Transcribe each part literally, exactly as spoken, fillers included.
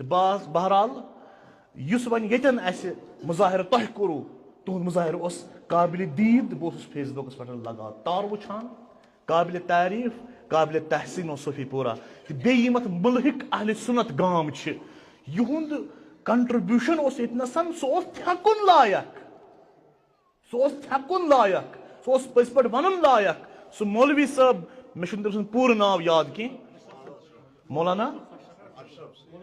باس بہرحال، یُس وۄنۍ ییٚتٮ۪ن اَسہِ مظاہرٕ تۄہہِ کوٚروٕ، تُہُنٛد مظاہرٕ اوس قابلِ دید۔ بہٕ اوسُس فیس بُکَس پٮ۪ٹھ لگاتار وٕچھان، قابلِ تعریٖف، قابلِ تحسین اوس صوفی پورہ۔ تہٕ بیٚیہِ یِم اَتھ مُلحِق اہلِ سُنت گام چھِ، یِہُنٛد کنٹریبیوشن اوس ییٚتہِ نَسَن، سُہ اوس تھٮ۪کُن لایق۔ سُہ اوس تھٮ۪کُن لایق، سُہ اوس پٔزۍ پٲٹھۍ وَنُن لایق۔ سُہ مولوی صٲب، مےٚ چھُنہٕ تٔمۍ سُنٛد پوٗرٕ ناو یاد کینٛہہ، مولانا،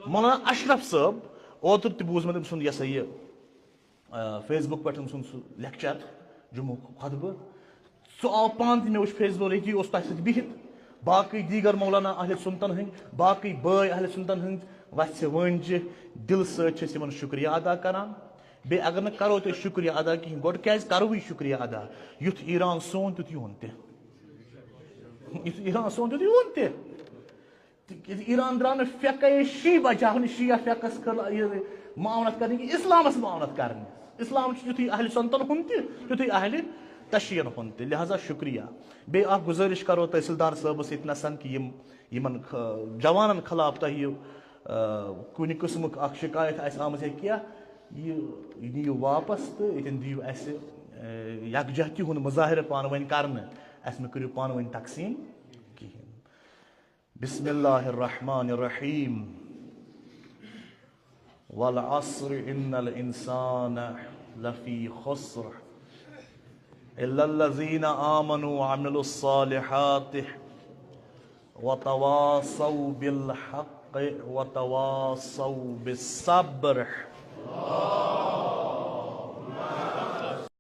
مولانا اشرف صٲب۔ اوترٕ تہِ بوٗز مےٚ تٔمۍ سُنٛد، یہِ ہسا یہِ، آ، فیس بُک پٮ۪ٹھ تٔمۍ سُنٛد سُہ لیکچر، جمعہ خطبہٕ۔ سُہ آو پانہٕ تہِ، مےٚ وُچھ فیس بُک، ییٚتی اوس تۄہہِ سۭتۍ بِہِتھ۔ باقٕے دیٖگر مولانا اہلِ سُنتن ہٕنٛدۍ، باقٕے بٲے اہلِ سُنتن ہٕنٛدۍ وَژھِ وٲنجہِ، دِلہٕ سۭتۍ چھِ أسۍ یِمن شُکریہ ادا کران۔ بیٚیہِ اگر نہٕ کرو تُہۍ شُکریہ ادا کِہیٖنۍ، گۄڈٕ کیٛازِ کروٕے شُکریہ ادا؟ یُتھ ایران سون، تیُتھ یِہُنٛد تہِ۔ یُتھ ایران سون، تیُتھ یِہُنٛد تہِ۔ تِکیٛازِ ایران درٛاو نہٕ فقہ شیعہ بچاونہٕ، شیعہ فقہس خٲطرٕ یہِ معاونت کرنہٕ کہِ اسلامس معاونت کرنہٕ۔ اسلام چھُ تیُتھُے اہلِ سنتن ہُنٛد تہِ، تیُتھُے اہلِ تشیعن ہُنٛد تہِ۔ لہذا شُکریہ۔ بیٚیہِ اکھ گُزٲرِش کرو تحصیلدار صٲبس ییٚتہِ نسن کہِ یِم، یِمن خ-، جوانن خلاف تۄہہِ یہِ، آ، کُنہِ قٕسمُک اکھ شکایت آسہِ آمٕژ یا کینٛہہ، یہِ، یہِ نِیِو واپس تہٕ ییٚتٮ۪ن دِیِو اَسہِ، آ، یکجہتی ہُنٛد مظاہرٕ پانہٕ ؤنۍ کرنہٕ۔ اَسہِ مہ کٔرِو پانہٕ ؤنۍ تقسیٖم کِہیٖنۍ۔ بسم الله الرحمن الرحيم. والعصر إن الإنسان لفي خسر. إلا الذين آمنوا وعملوا الصالحات وتواصوا بالحق وتواصوا بالصبر.